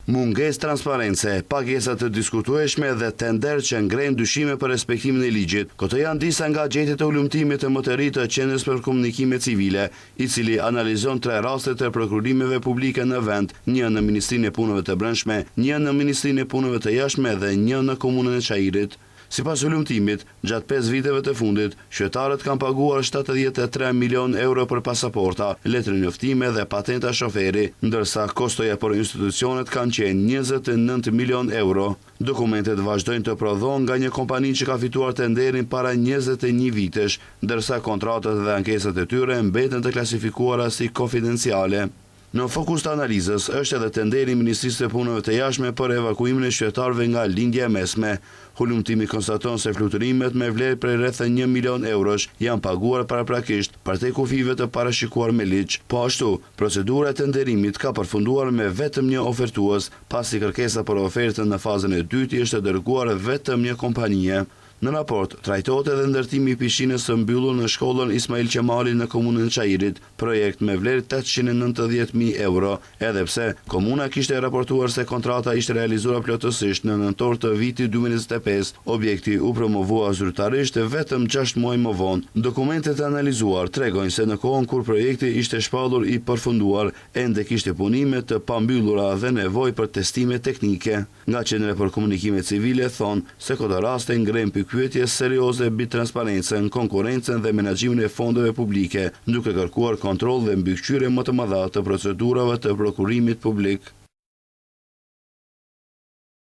Mungesë transparence, pagesa të diskutueshme dhe tenderë që ngrenë dyshime për respektimin e ligjit, këto janë disa nga gjetjet e hulumtimit të më të ri të Qendrës për Komunikime Civile, i cili analizon tre raste të prokurimeve publike në vend, një në Ministrinë e Punëve të Brendshme, një në Ministrinë e Punëve të Jashtme dhe një në Komunën e Çairit. Sipas hulumtimit, gjatë pesë viteve të fundit, qytetarët kanë paguar 73 milionë euro për pasaporta, letërnjoftime dhe patenta shoferi, ndërsa kostoja për institucionet kanë qenë 29 milionë euro. Dokumentet vazhdojnë të prodhohen nga një kompani që ka fituar tenderin para 21 vitesh, ndërsa kontratat dhe ankesat e tyre mbeten të klasifikuara si konfidenciale. Në fokus të analizës është edhe tenderi i Ministrisë së Punëve të Jashtme për evakuimin e qytetarëve nga Lindja e Mesme. Hulumtimi konstaton se fluturimet me vlerë prej rreth 1 milion eurosh janë paguar paraprakisht përtej kufijve të parashikuar me ligj. Po ashtu, procedura e tenderimit ka përfunduar me vetëm një ofertues, pasi kërkesa për ofertën në fazën e dytë i është dërguar vetëm një kompanie. Në raport, trajtohet edhe ndërtimi i pishinës së mbyllur në shkollën Ismail Qemali në komunën e Çairit, projekt me vlerë 890.000 euro, edhe pse komuna kishte raportuar se kontrata ishte realizuar plotësisht në nëntor të vitit 2025, objekti u promovua zyrtarisht vetëm 6 muaj më vonë. Dokumentet e analizuar tregojnë se në kohën kur projekti ishte shpallur i përfunduar, ende kishte punime të pambyllura dhe nevojë për testime teknike. Nga Qendra për Komunikime Civile thonë se këto raste ngrenë pikëpyetje serioze mbi transparencën, konkurrencën dhe menaxhimin e fondeve publike, duke kërkuar kontroll dhe mbikëqyrje më të mëdha të procedurave të prokurimit publik.